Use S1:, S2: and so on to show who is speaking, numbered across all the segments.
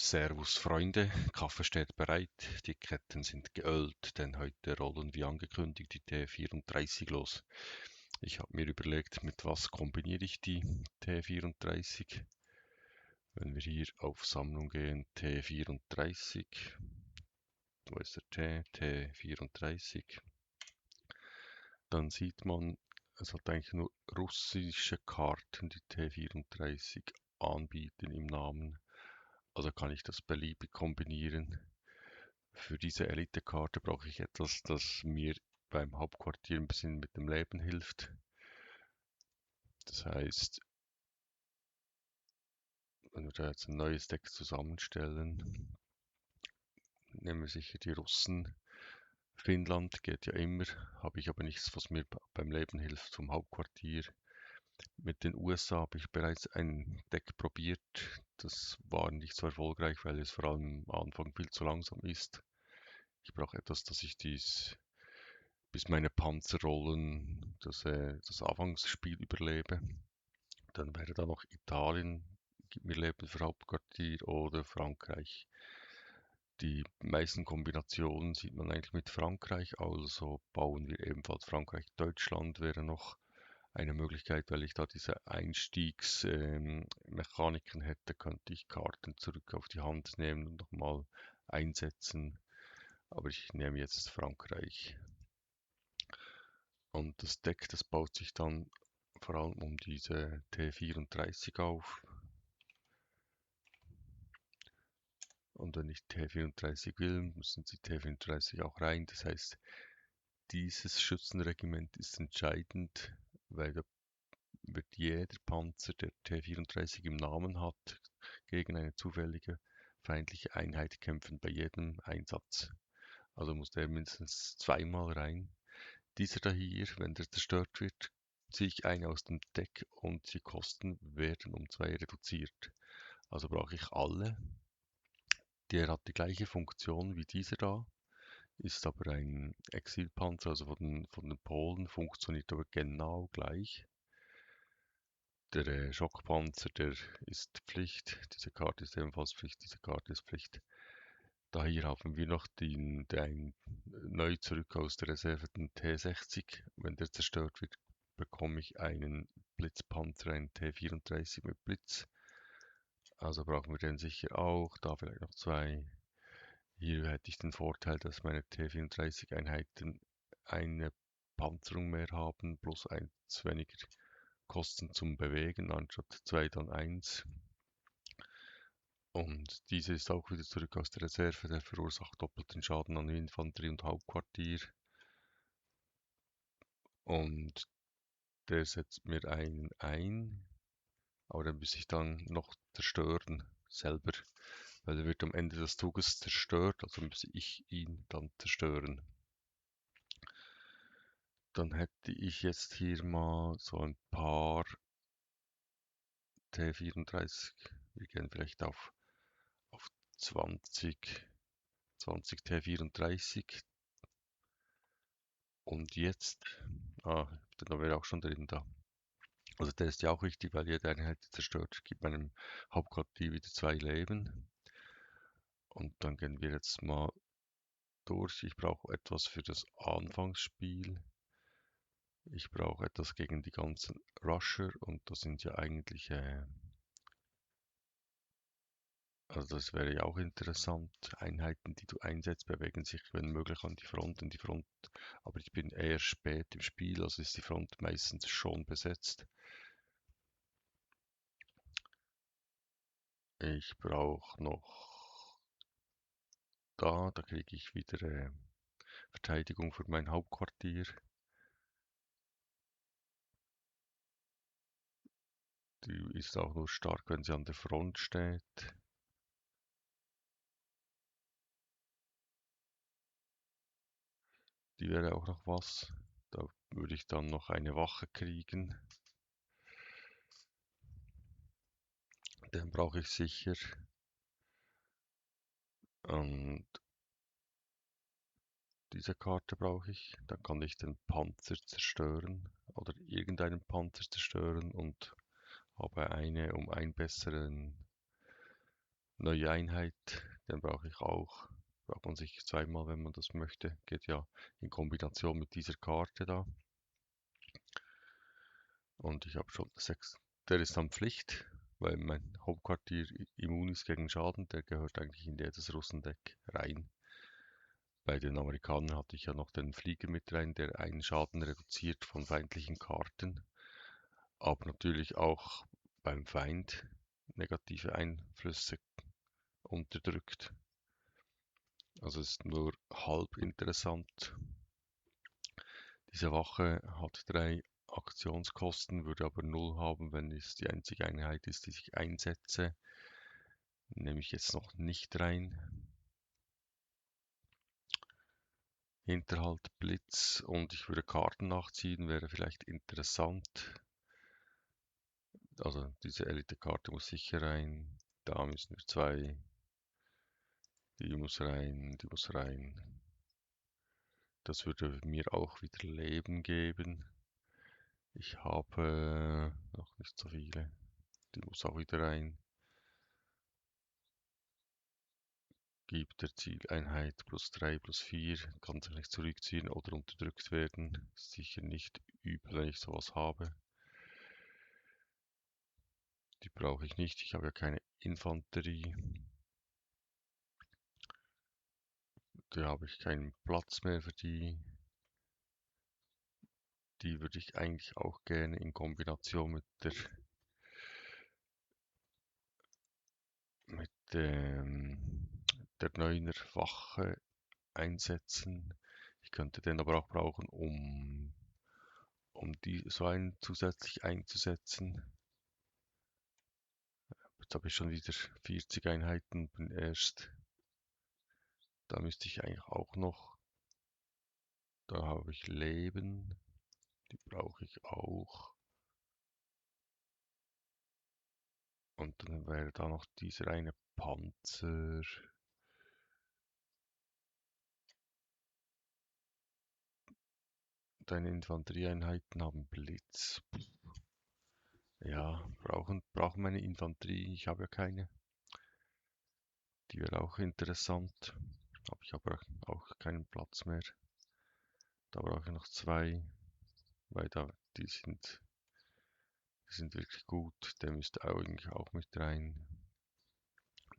S1: Servus Freunde, Kaffee steht bereit, die Ketten sind geölt, denn heute rollen wie angekündigt die T34 los. Ich habe mir überlegt, mit was kombiniere ich die T34. Wenn wir hier auf Sammlung gehen, T34, wo ist der T? T34. Dann sieht man, es hat eigentlich nur russische Karten, die T34 anbieten im Namen. Also kann ich das beliebig kombinieren. Für diese Elite-Karte brauche ich etwas, das mir beim Hauptquartier ein bisschen mit dem Leben hilft. Das heißt, wenn wir da jetzt ein neues Deck zusammenstellen, nehmen wir sicher die Russen. Finnland geht ja immer, habe ich aber nichts, was mir beim Leben hilft zum Hauptquartier. Mit den USA habe ich bereits ein Deck probiert. Das war nicht so erfolgreich, weil es vor allem am Anfang viel zu langsam ist. Ich brauche etwas, dass ich bis meine Panzer rollen, das Anfangsspiel überlebe. Dann wäre da noch Italien, gibt mir Leben für Hauptquartier oder Frankreich. Die meisten Kombinationen sieht man eigentlich mit Frankreich, also bauen wir ebenfalls Frankreich-Deutschland wäre noch eine Möglichkeit, weil ich da diese Einstiegsmechaniken hätte, könnte ich Karten zurück auf die Hand nehmen und nochmal einsetzen. Aber ich nehme jetzt Frankreich. Und das Deck, das baut sich dann vor allem um diese T34 auf. Und wenn ich T34 will, müssen sie T34 auch rein. Das heißt, dieses Schützenregiment ist entscheidend, weil da wird jeder Panzer, der T34 im Namen hat, gegen eine zufällige feindliche Einheit kämpfen bei jedem Einsatz. Also muss der mindestens zweimal rein. Dieser da hier, wenn der zerstört wird, ziehe ich einen aus dem Deck und die Kosten werden um 2 reduziert. Also brauche ich alle. Der hat die gleiche Funktion wie dieser da, ist aber ein Exilpanzer, also von den Polen, funktioniert aber genau gleich. Der Schockpanzer, der ist Pflicht. Diese Karte ist ebenfalls Pflicht, diese Karte ist Pflicht. Da hier haben wir noch den neu zurück aus der Reserve, den T60. Wenn der zerstört wird, bekomme ich einen Blitzpanzer, einen T34 mit Blitz. Also brauchen wir den sicher auch. Da vielleicht noch zwei. Hier hätte ich den Vorteil, dass meine T34-Einheiten eine Panzerung mehr haben, plus eins weniger Kosten zum Bewegen, anstatt zwei dann eins. Und diese ist auch wieder zurück aus der Reserve, der verursacht doppelten Schaden an Infanterie und Hauptquartier. Und der setzt mir einen ein, aber den muss ich dann noch zerstören selber, weil er wird am Ende des Zuges zerstört, also muss ich ihn dann zerstören. Dann hätte ich jetzt hier mal so ein paar T34. Wir gehen vielleicht auf 20, 20 T34. Und jetzt, der wäre auch schon drin da. Also der ist ja auch wichtig, weil jede Einheit die zerstört, gibt meinem Hauptquartier wieder 2 Leben. Und dann gehen wir jetzt mal durch. Ich brauche etwas für das Anfangsspiel. Ich brauche etwas gegen die ganzen Rusher und das sind ja eigentlich, also das wäre ja auch interessant. Einheiten, die du einsetzt, bewegen sich, wenn möglich, an die Front, in die Front. Aber ich bin eher spät im Spiel, also ist die Front meistens schon besetzt. Ich brauche noch da kriege ich wieder Verteidigung für mein Hauptquartier. Die ist auch nur stark, wenn sie an der Front steht. Die wäre auch noch was. Da würde ich dann noch eine Wache kriegen. Den brauche ich sicher. Und diese Karte brauche ich. Dann kann ich den Panzer zerstören oder irgendeinen Panzer zerstören und habe eine um einen besseren Neue Einheit, den brauche ich auch. Braucht man sich zweimal, wenn man das möchte. Geht ja in Kombination mit dieser Karte da. Und ich habe schon 6. Der ist dann Pflicht, weil mein Hauptquartier immun ist gegen Schaden. Der gehört eigentlich in jedes Russendeck rein. Bei den Amerikanern hatte ich ja noch den Flieger mit rein, der einen Schaden reduziert von feindlichen Karten. Aber natürlich auch beim Feind negative Einflüsse unterdrückt. Also es ist nur halb interessant. Diese Wache hat 3 Aktionskosten, würde aber 0 haben, wenn es die einzige Einheit ist, die ich einsetze. Nehme ich jetzt noch nicht rein. Hinterhalt Blitz und ich würde Karten nachziehen, wäre vielleicht interessant. Also diese Elite-Karte muss sicher rein. Da müssen wir 2. Die muss rein, die muss rein. Das würde mir auch wieder Leben geben. Ich habe noch nicht so viele. Die muss auch wieder rein. Gibt der Zieleinheit +3 +4. Kann sich nicht zurückziehen oder unterdrückt werden. Ist sicher nicht übel, wenn ich sowas habe. Die brauche ich nicht. Ich habe ja keine Infanterie. Da habe ich keinen Platz mehr für die. Die würde ich eigentlich auch gerne in Kombination mit der 9er Wache einsetzen. Ich könnte den aber auch brauchen, um so einen zusätzlich einzusetzen. Jetzt habe ich schon wieder 40 Einheiten, bin erst. Da müsste ich eigentlich auch noch. Da habe ich Leben. Die brauche ich auch. Und dann wäre da noch dieser eine Panzer. Deine Infanterieeinheiten haben Blitz. Ja, brauchen meine Infanterie. Ich habe ja keine. Die wäre auch interessant. Habe ich aber auch keinen Platz mehr. Da brauche ich noch 2, weil die sind wirklich gut. Der müsste eigentlich auch mit rein.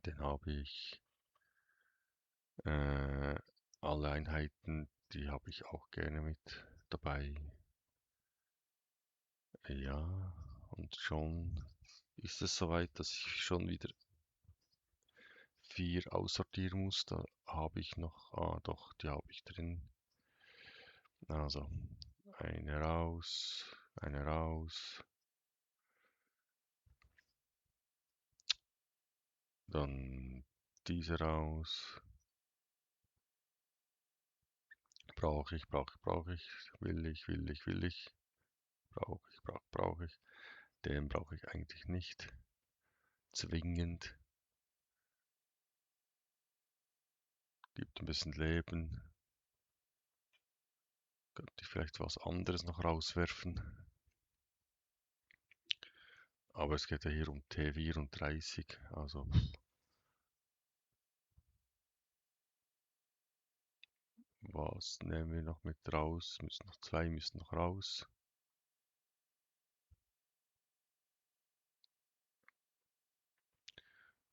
S1: Den habe ich. Äh, Alle Einheiten, die habe ich auch gerne mit dabei. Ja, und schon ist es soweit, dass ich schon wieder 4 aussortieren muss. Da habe ich noch, doch, die habe ich drin. Also, eine raus, dann diese raus. Brauche ich, will ich, brauche ich. Den brauche ich eigentlich nicht. Zwingend. Gibt ein bisschen Leben. Könnte ich vielleicht was anderes noch rauswerfen. Aber es geht ja hier um T34, also was nehmen wir noch mit raus? Müssen noch 2 müssen noch raus.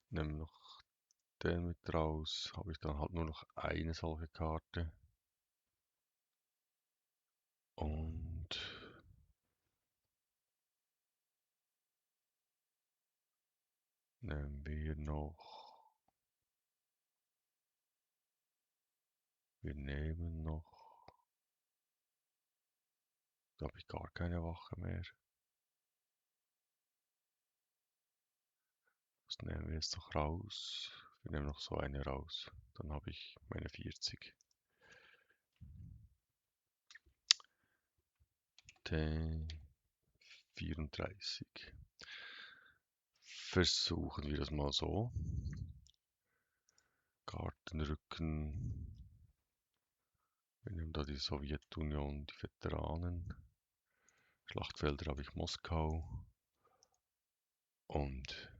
S1: Nehmen noch den mit raus. Habe ich dann halt nur noch eine solche Karte. Und nehmen wir noch. Wir nehmen noch. Da habe ich gar keine Wache mehr. Was nehmen wir jetzt noch raus? Wir nehmen noch so eine raus. Dann habe ich meine 40. T34. Versuchen wir das mal so. Kartenrücken. Wir nehmen da die Sowjetunion, die Veteranen. Schlachtfelder habe ich Moskau und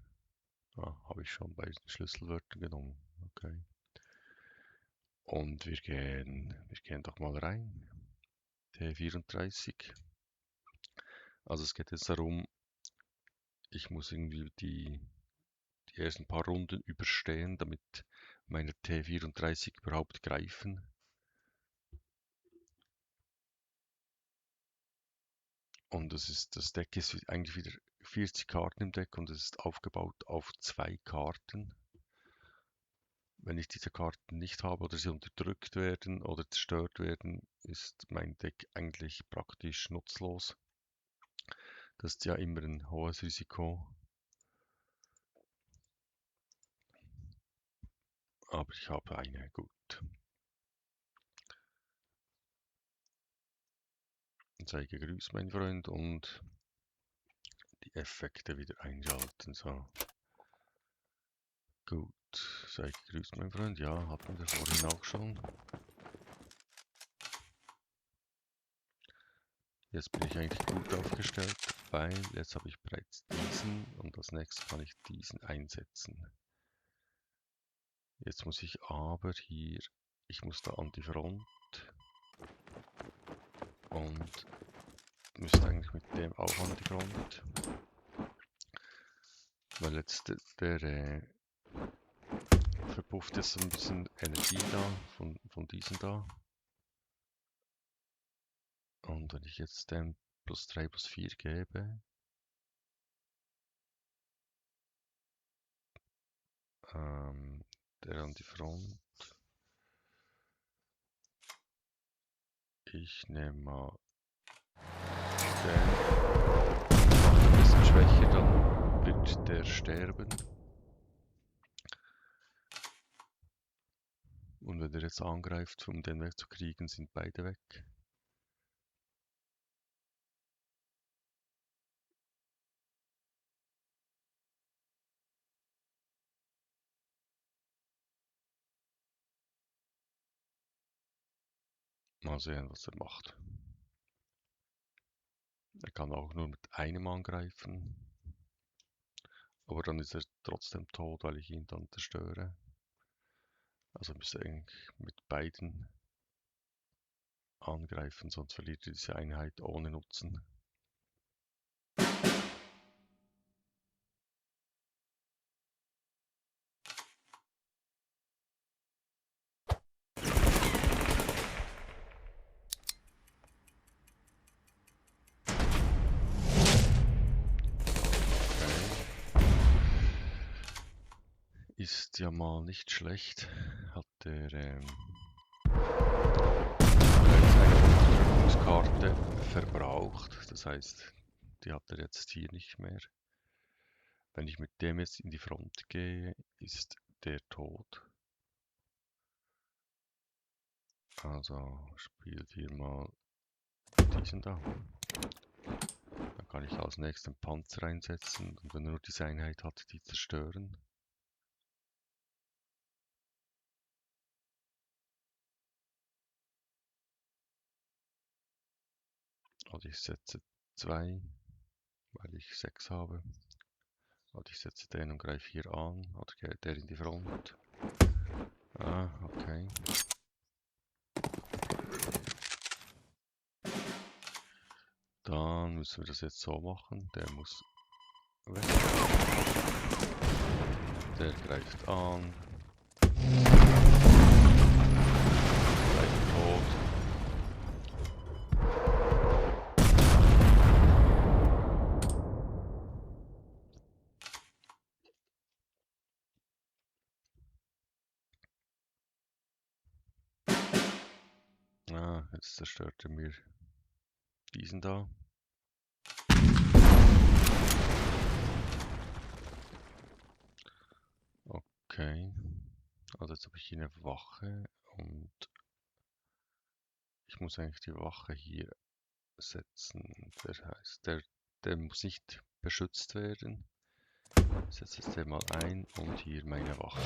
S1: Habe ich schon bei den Schlüsselwörtern genommen. Okay. Und wir gehen doch mal rein. T34. Also es geht jetzt darum, ich muss irgendwie die ersten paar Runden überstehen, damit meine T34 überhaupt greifen. Und das Deck ist eigentlich wieder 40 Karten im Deck und es ist aufgebaut auf 2 Karten. Wenn ich diese Karten nicht habe oder sie unterdrückt werden oder zerstört werden, ist mein Deck eigentlich praktisch nutzlos. Das ist ja immer ein hohes Risiko. Aber ich habe eine, gut. Sei gegrüßt, mein Freund, und die Effekte wieder einschalten. So, gut. Sei gegrüßt, mein Freund. Ja, hatten wir vorhin auch schon. Jetzt bin ich eigentlich gut aufgestellt, weil jetzt habe ich bereits diesen und als nächstes kann ich diesen einsetzen. Jetzt muss ich aber hier, ich muss da an die Front und müsste eigentlich mit dem auch an die Front, weil jetzt der verpufft jetzt ein bisschen Energie da von diesem da. Und wenn ich jetzt dem +3 +4 gebe, der an die Front, ich nehme mal den, ein bisschen schwächer, dann wird der sterben. Und wenn der jetzt angreift, um den wegzukriegen, sind beide weg. Mal sehen, was er macht. Er kann auch nur mit einem angreifen. Aber dann ist er trotzdem tot, weil ich ihn dann zerstöre. Also müsste er eigentlich mit beiden angreifen, sonst verliert er diese Einheit ohne Nutzen. Ist ja mal nicht schlecht. Hat der Unterdrückungskarte verbraucht. Das heißt, die hat er jetzt hier nicht mehr. Wenn ich mit dem jetzt in die Front gehe, ist der tot. Also spielt hier mal diesen da. Dann kann ich als nächsten Panzer einsetzen und wenn er nur diese Einheit hat, die zerstören. Oder ich setze 2, weil ich 6 habe. Oder ich setze den und greife hier an. Oder geht der in die Front. Ah, okay. Dann müssen wir das jetzt so machen. Der muss weg. Der greift an. Gleich tot. Ah, jetzt zerstört er mir diesen da. Okay. Also jetzt habe ich hier eine Wache und ich muss eigentlich die Wache hier setzen. Das heißt, der muss nicht beschützt werden. Ich setze jetzt den mal ein und hier meine Wache.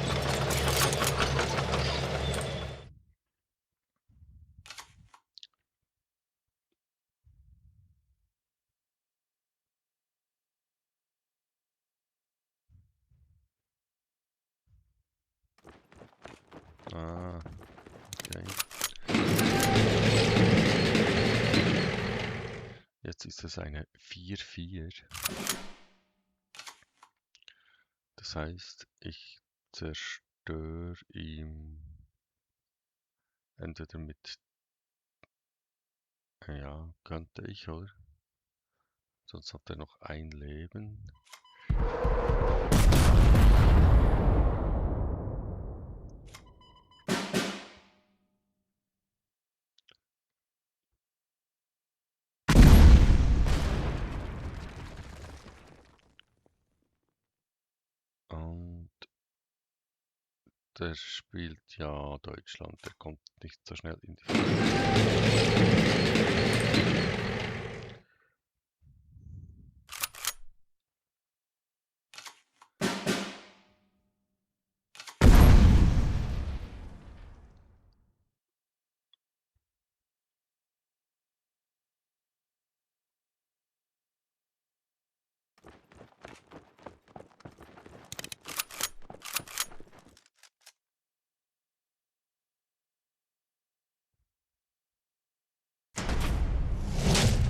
S1: Ah, okay. Jetzt ist es eine 4-4. Das heißt, ich zerstöre ihm entweder mit, ja, könnte ich, oder? Sonst hat er noch ein Leben. Und der spielt ja Deutschland, der kommt nicht so schnell in die Falle.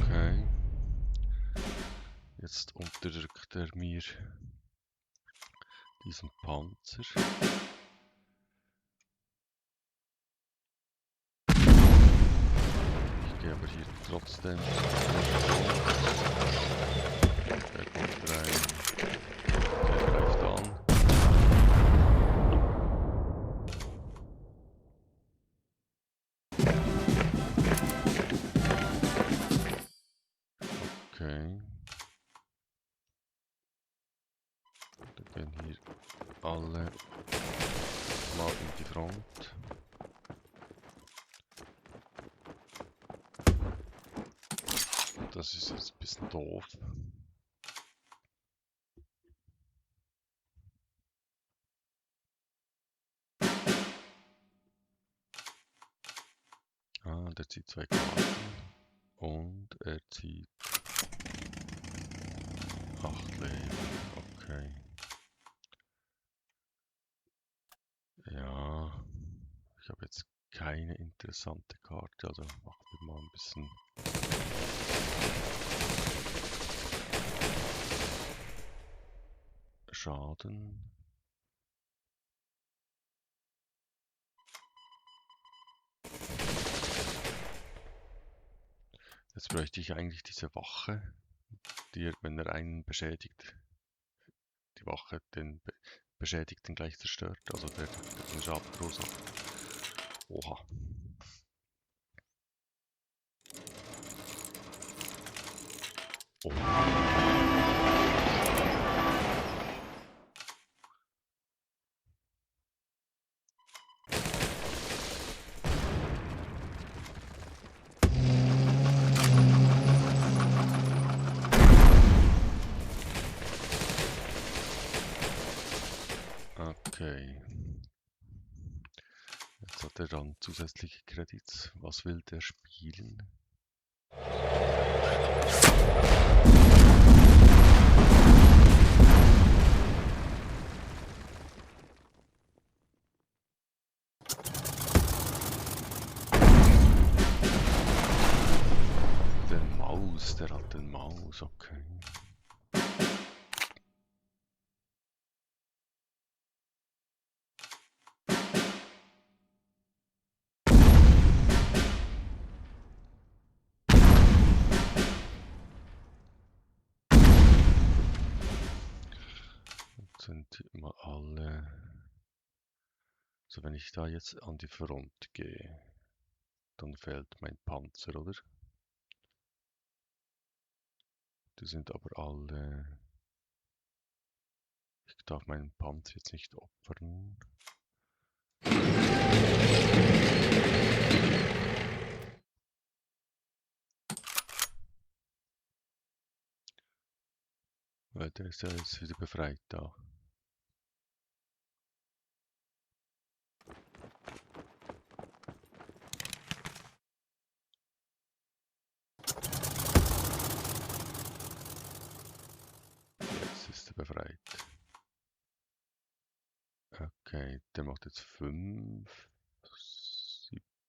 S1: Okay. Jetzt unterdrückt er mir diesen Panzer. Ich gehe aber hier trotzdem. Er kommt rein. Er greift an. Okay. Dann gehen hier alle mal in die Front. Das ist jetzt ein bisschen doof. Ah, der zieht 2 Karten. Und er zieht 8 Leben. Okay. Ja. Ich habe jetzt keine interessante Karte, also machen wir mal ein bisschen. Schaden. Jetzt bräuchte ich eigentlich diese Wache, die, wenn er einen beschädigt, die Wache den Beschädigten gleich zerstört, also der den Schaden verursacht. Oha. Oh. Okay. Jetzt hat er dann zusätzliche Credits. Was will der spielen? Der hat den Maus, okay. Jetzt sind mal alle. Also wenn ich da jetzt an die Front gehe, dann fällt mein Panzer, oder? Die sind aber alle. Ich darf meinen Panzer jetzt nicht opfern. Weil der ist ja jetzt wieder befreit da. Jetzt ist er befreit. Okay, der macht jetzt 5.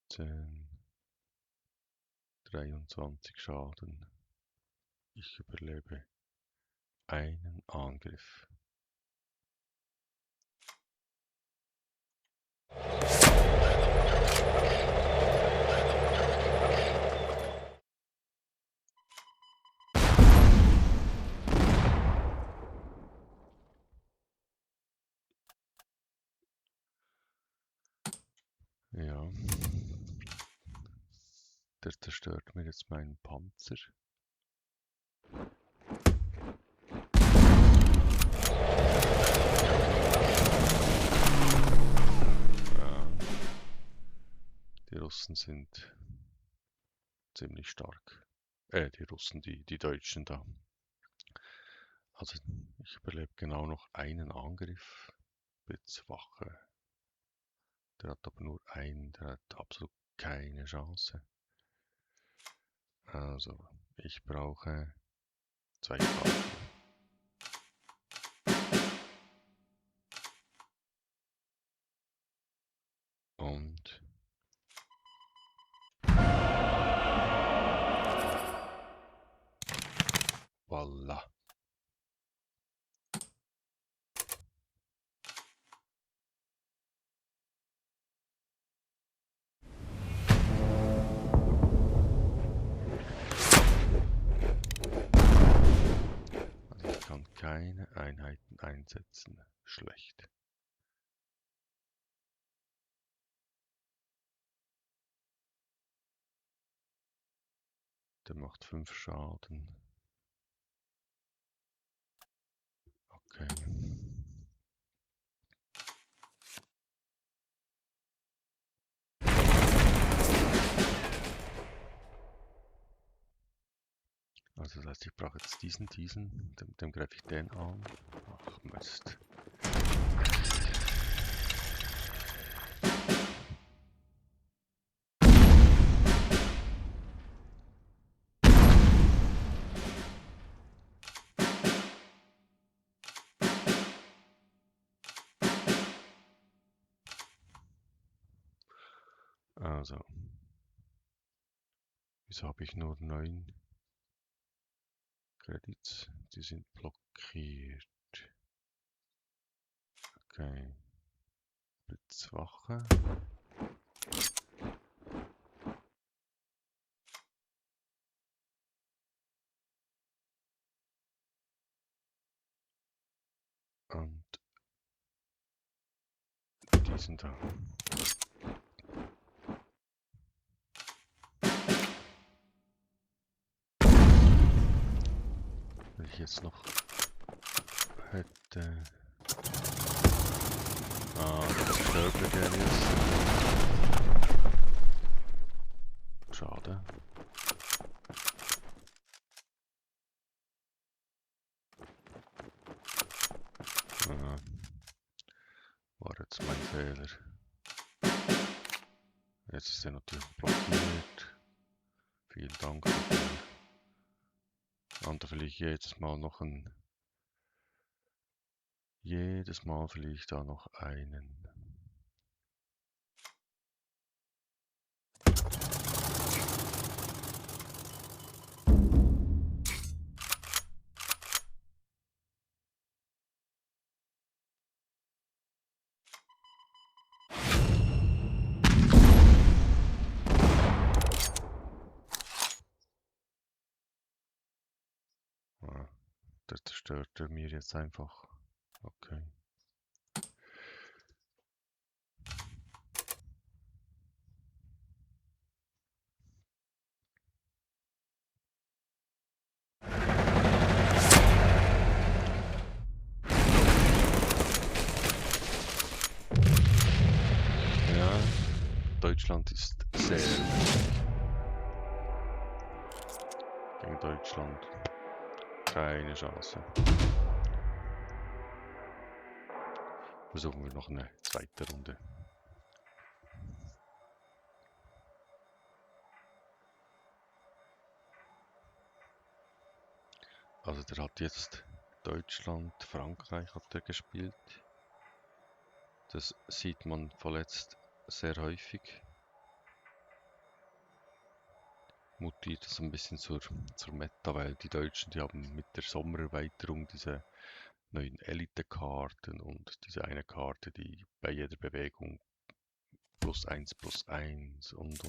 S1: 17, 23 Schaden. Ich überlebe einen Angriff. Ja. Der zerstört mir jetzt meinen Panzer. Ja. Die Russen sind ziemlich stark. Die Russen, die Deutschen da. Also ich überlebe genau noch einen Angriff. Blitzwache. Der hat aber nur einen, der hat absolut keine Chance. Also ich brauche 2 Karten. Und voila. Also ich kann keine Einheiten einsetzen. Schlecht. Der macht 5 Schaden. Okay. Also das heißt, ich brauche jetzt diesen, dem greife ich den an. Ach Mist. Also, wieso habe ich nur 9 Credits? Die sind blockiert. Okay. Blitzwache. Und diesen da. Wenn ich jetzt noch hätte. Das stört mir der jetzt. Schade. War jetzt mein Fehler. Jetzt ist er natürlich blockiert. Vielen Dank dafür. Und da verliere ich jedes Mal noch einen. Jedes Mal verliere ich da noch einen. Das zerstört er mir jetzt einfach. Okay. Ja, Deutschland ist sehr mächtig. Gegen Deutschland keine Chance. Versuchen wir noch eine zweite Runde. Also der hat jetzt Deutschland, Frankreich hat er gespielt. Das sieht man vorletzt sehr häufig. Mutiert das ein bisschen zur Meta, weil die Deutschen, die haben mit der Sommererweiterung diese neuen Elite-Karten und diese eine Karte, die bei jeder Bewegung +1/+1 und.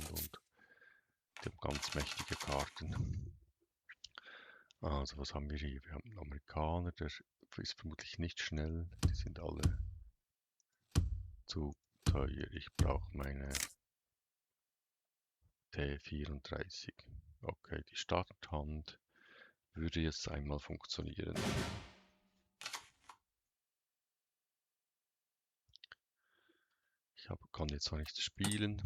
S1: Die haben ganz mächtige Karten. Also was haben wir hier? Wir haben einen Amerikaner, der ist vermutlich nicht schnell. Die sind alle zu teuer. Ich brauche meine T34. Okay, die Starthand würde jetzt einmal funktionieren. Kann jetzt noch nichts spielen.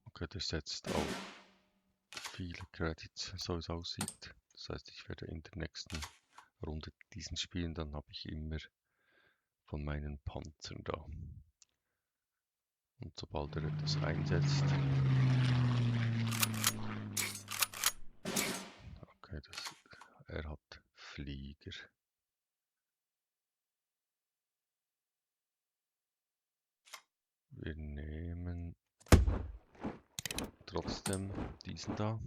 S1: Okay, der setzt auf viele Credits, so es aussieht. Das heißt, ich werde in der nächsten Runde diesen spielen, dann habe ich immer von meinen Panzern da. Und sobald er etwas einsetzt. Okay, er hat Flieger. Wir nehmen trotzdem diesen da.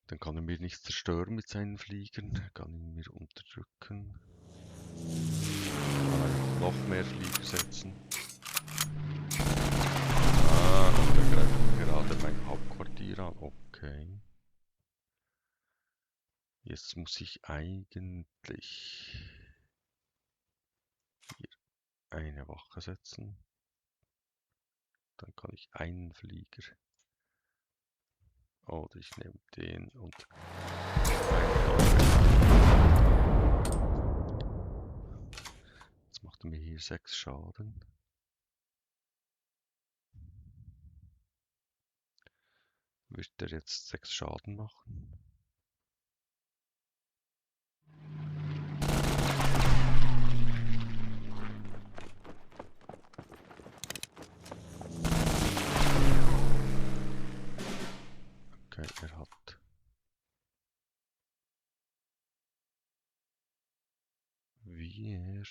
S1: Dann kann er mir nichts zerstören mit seinen Fliegern. Kann ihn mir unterdrücken. Kann noch mehr Flieger setzen. Der greift gerade mein Hauptquartier an. Okay. Jetzt muss ich eigentlich hier eine Wache setzen. Dann kann ich einen Flieger. Oder ich nehme den und jetzt macht er mir hier 6 Schaden. Wird er jetzt 6 Schaden machen? Okay, er hat wir.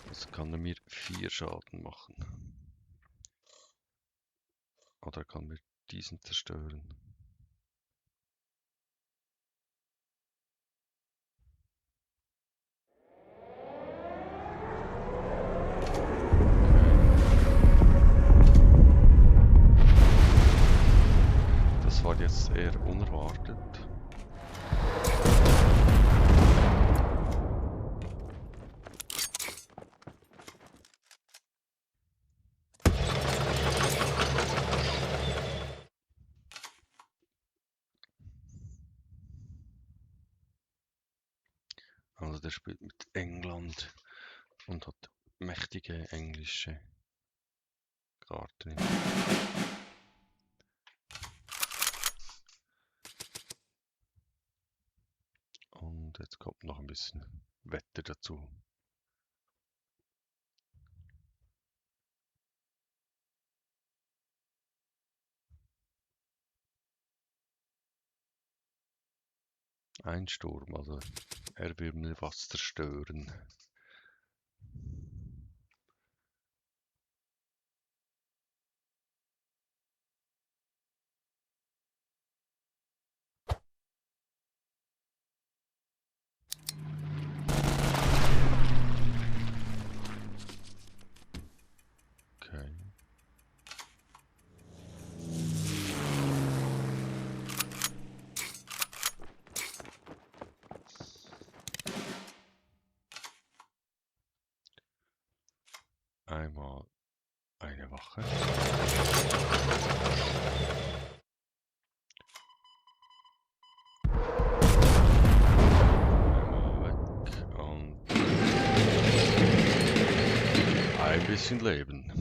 S1: Also kann er mir 4 Schaden machen. Oder er kann mir diesen zerstören. Das war jetzt eher unerwartet. Also der spielt mit England und hat mächtige englische Karten. Und jetzt kommt noch ein bisschen Wetter dazu. Ein Sturm, also er will mir was zerstören. Okay. Einmal eine Wache. Einmal weg und ein bisschen Leben.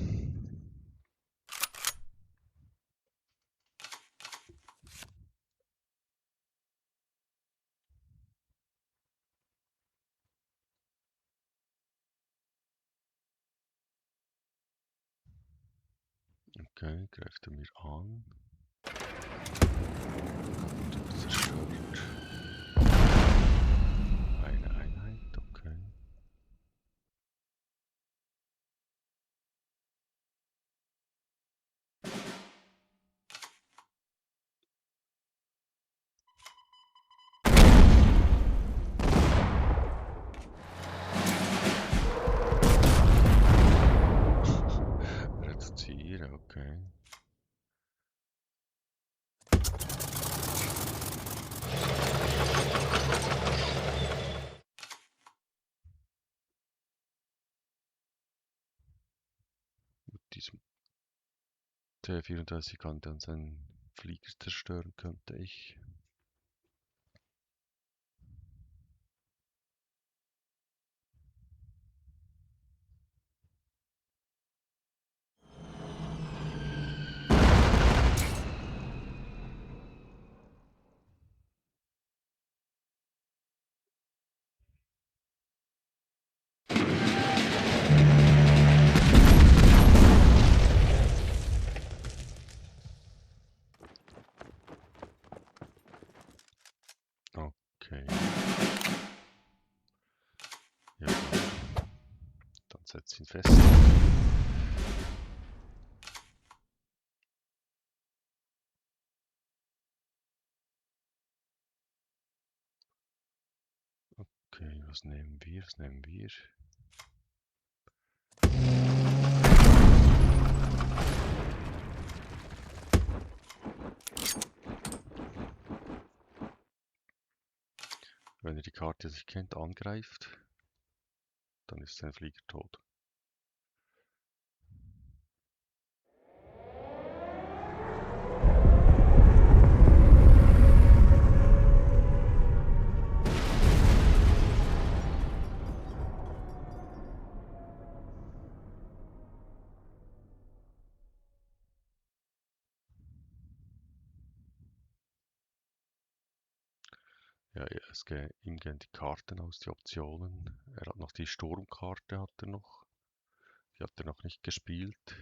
S1: Okay, greift er mir an. Und zerstört eine Einheit, okay. Reduziere, okay. Mit diesem T34 kann dann seinen Flieger zerstören, könnte ich. Okay. Ja, dann setz ihn fest. Okay, was nehmen wir? Was nehmen wir? Wenn er die Karte sich kennt, angreift, dann ist sein Flieger tot. Ja, ihm gehen die Karten aus, die Optionen. Er hat noch die Sturmkarte, hat er noch. Die hat er noch nicht gespielt.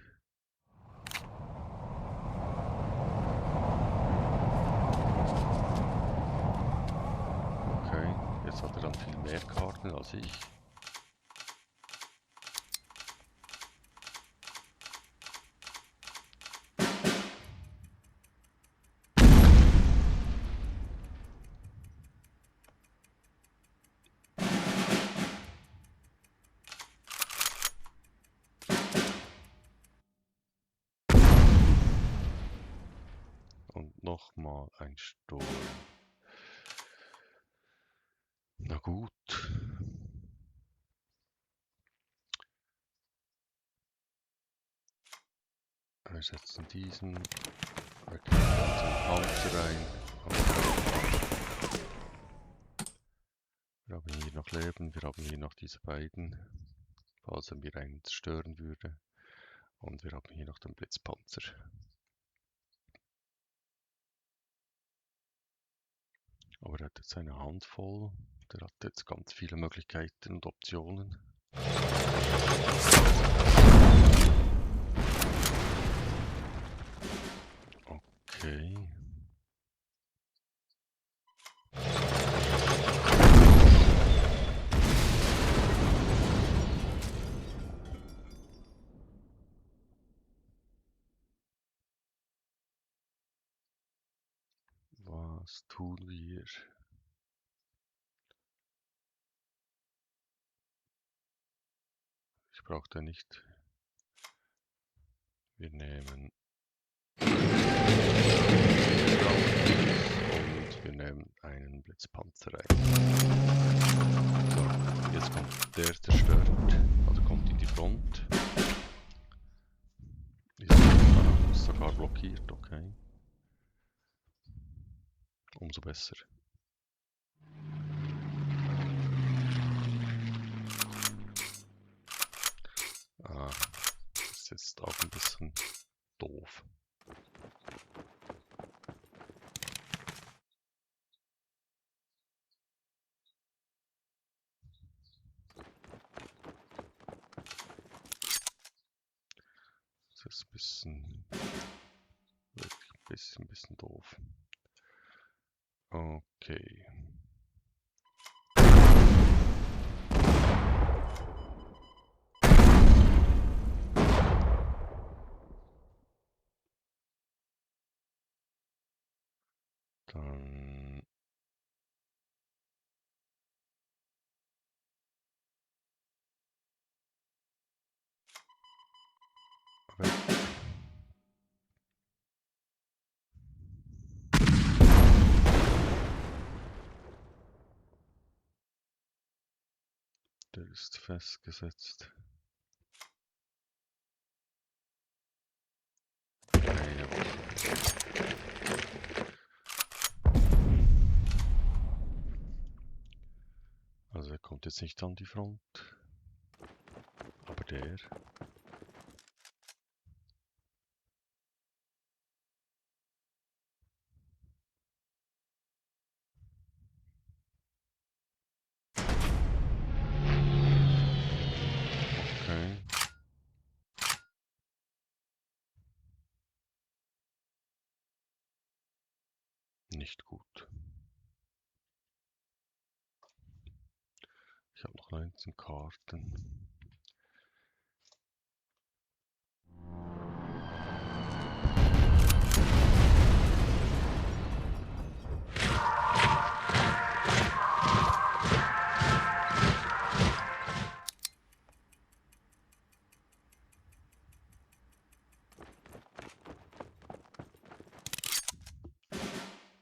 S1: Okay, jetzt hat er dann viel mehr Karten als ich. Und nochmal ein Sturm. Na gut. Wir setzen diesen. Wir kriegen unseren Panzer rein. Wir haben hier noch Leben. Wir haben hier noch diese beiden, falls er mir einen zerstören würde. Und wir haben hier noch den Blitzpanzer. Aber er hat jetzt eine Handvoll. Der hat jetzt ganz viele Möglichkeiten und Optionen. Okay. Was tun wir? Ich brauche da nicht. Wir nehmen und wir nehmen einen Blitzpanzer rein. So, jetzt kommt der zerstört, also kommt in die Front. Ist sogar blockiert, okay. Umso besser. Das ist jetzt auch ein bisschen doof. Das ist ein bisschen ist ein bisschen doof. Okay. Dann weg. Der ist festgesetzt. Also er kommt jetzt nicht an die Front. Aber der. Okay. Nicht gut. Ich habe noch 19 Karten.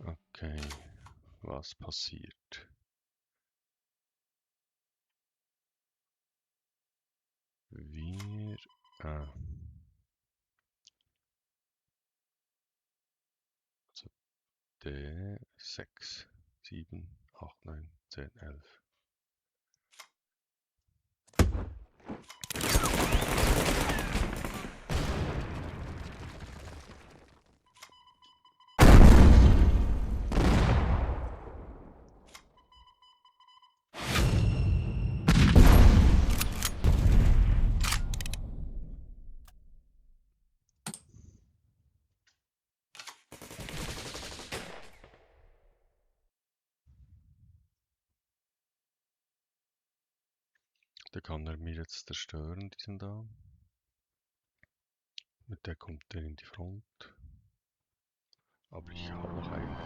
S1: Okay, was passiert? Wir... also der 6, 7, 8, 9, 10, 11. Da kann er mir jetzt zerstören, diesen da. Mit der kommt er in die Front. Aber ich habe noch einen.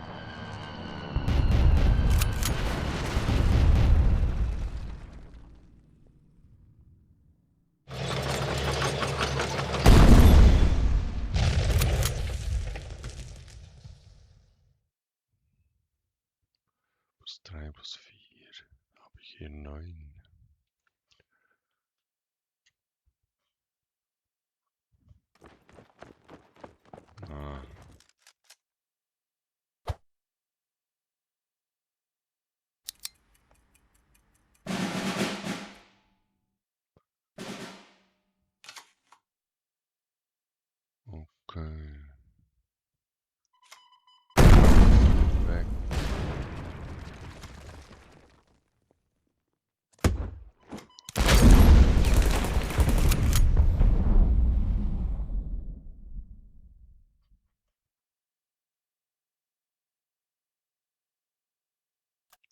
S1: Plus 3, plus 4. Habe ich hier 9. Ah. Okay. Weg.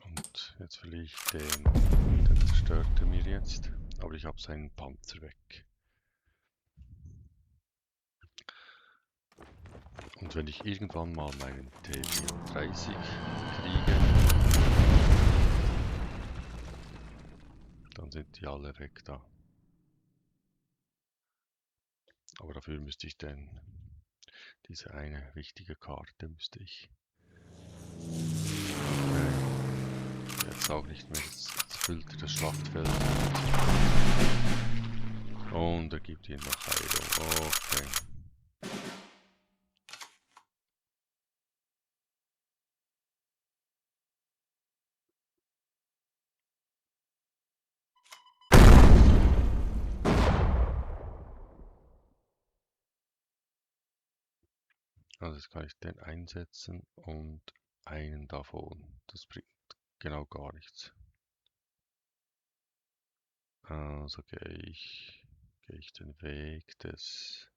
S1: Und jetzt verliere ich den. Den zerstört er mir jetzt. Aber ich habe seinen Panzer weg. Und wenn ich irgendwann mal meinen T34 kriege, dann sind die alle weg da. Aber dafür müsste ich diese eine wichtige Karte müsste ich. Okay. Jetzt auch nicht mehr. Jetzt füllt er das Schlachtfeld. Und er gibt ihm noch Heilung. Okay. Also jetzt kann ich den einsetzen und einen davon. Das bringt genau gar nichts. Also gehe ich den Weg des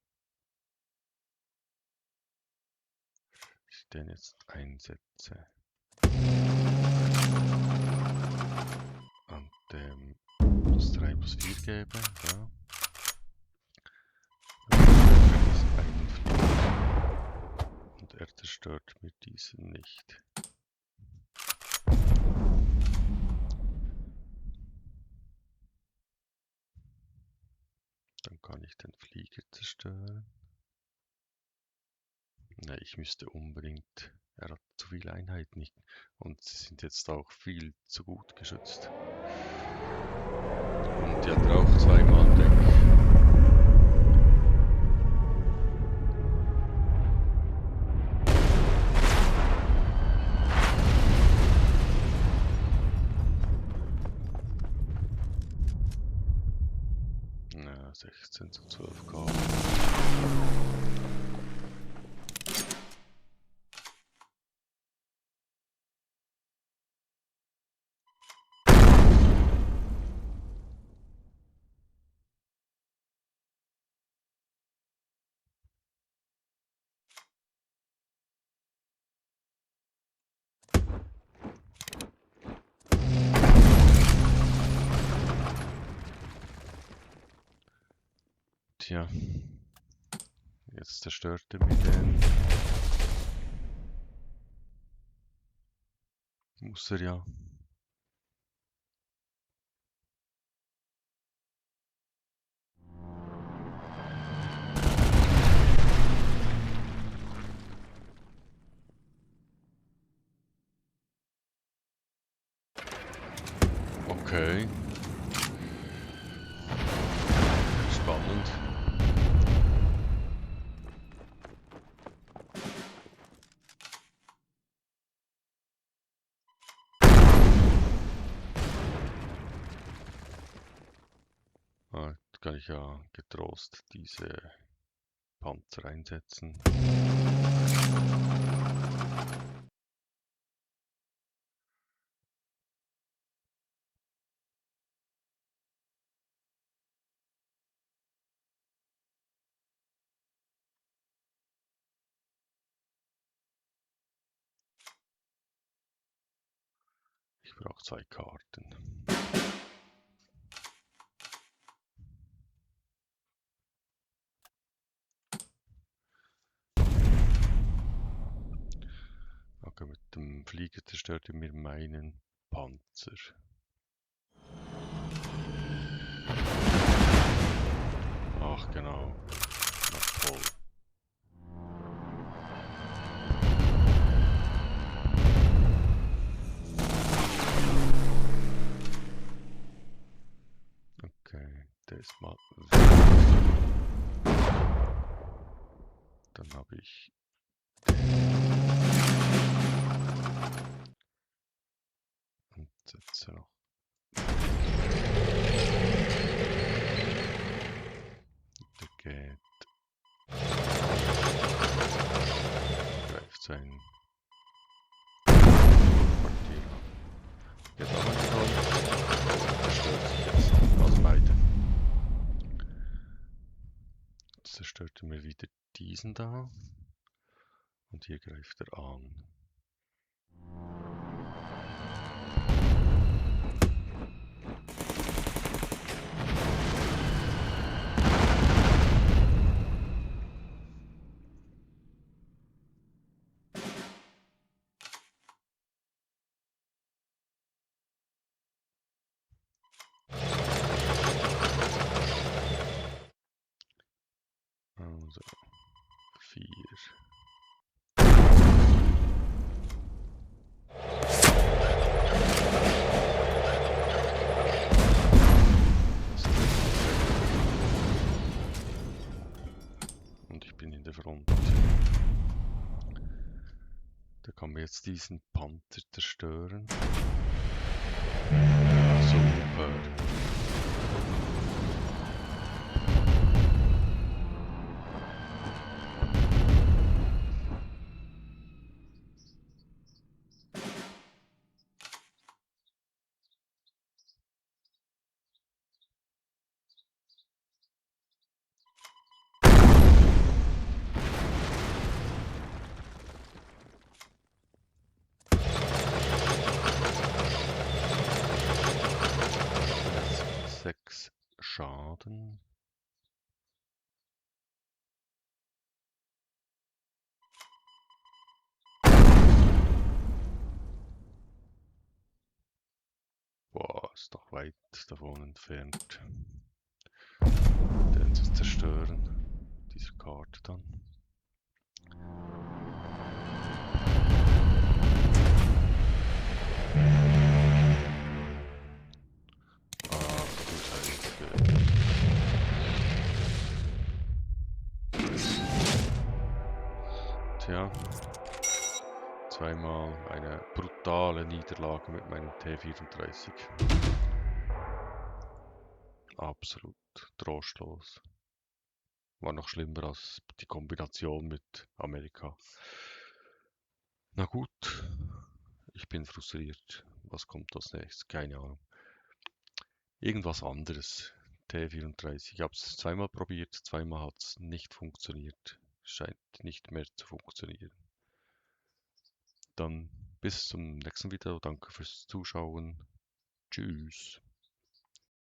S1: ich den jetzt einsetze. An dem plus 3 plus 4 gebe, ja. Und er zerstört mir diesen nicht. Dann kann ich den Flieger zerstören. Ne, ich müsste unbedingt. Er hat zu viele Einheiten nicht. Und sie sind jetzt auch viel zu gut geschützt. Und die hat er auch zweimal weg. Ja, 16 zu 12 K. Tja, jetzt zerstört er mir den. Muss er ja. Okay. Spannend. Jetzt kann ich ja getrost diese Panzer einsetzen. Ich brauche 2 Karten. Okay, mit dem Flieger zerstört er mir meinen Panzer. Ach genau. Na toll. Okay, der ist mal weg. Dann habe ich und setze noch. Der geht. Greift sein Quartier an. Geht aber nicht toll. Zerstört sich jetzt. Also beide. Jetzt zerstört er mir wieder diesen da. Und hier greift er an. Also 4. Und ich bin in der Front. Da kann man jetzt diesen Panzer zerstören. Ja, super. laden. Boah, ist doch weit davon entfernt. Den zu zerstören, dieser Karte dann. Ach du Scheiße. Tja, zweimal eine brutale Niederlage mit meinem T34. Absolut trostlos. War noch schlimmer als die Kombination mit Amerika. Na gut, ich bin frustriert. Was kommt als nächstes? Keine Ahnung. Irgendwas anderes. T34. Ich habe es zweimal probiert, zweimal hat es nicht funktioniert. Scheint nicht mehr zu funktionieren. Dann bis zum nächsten Video. Danke fürs Zuschauen. Tschüss.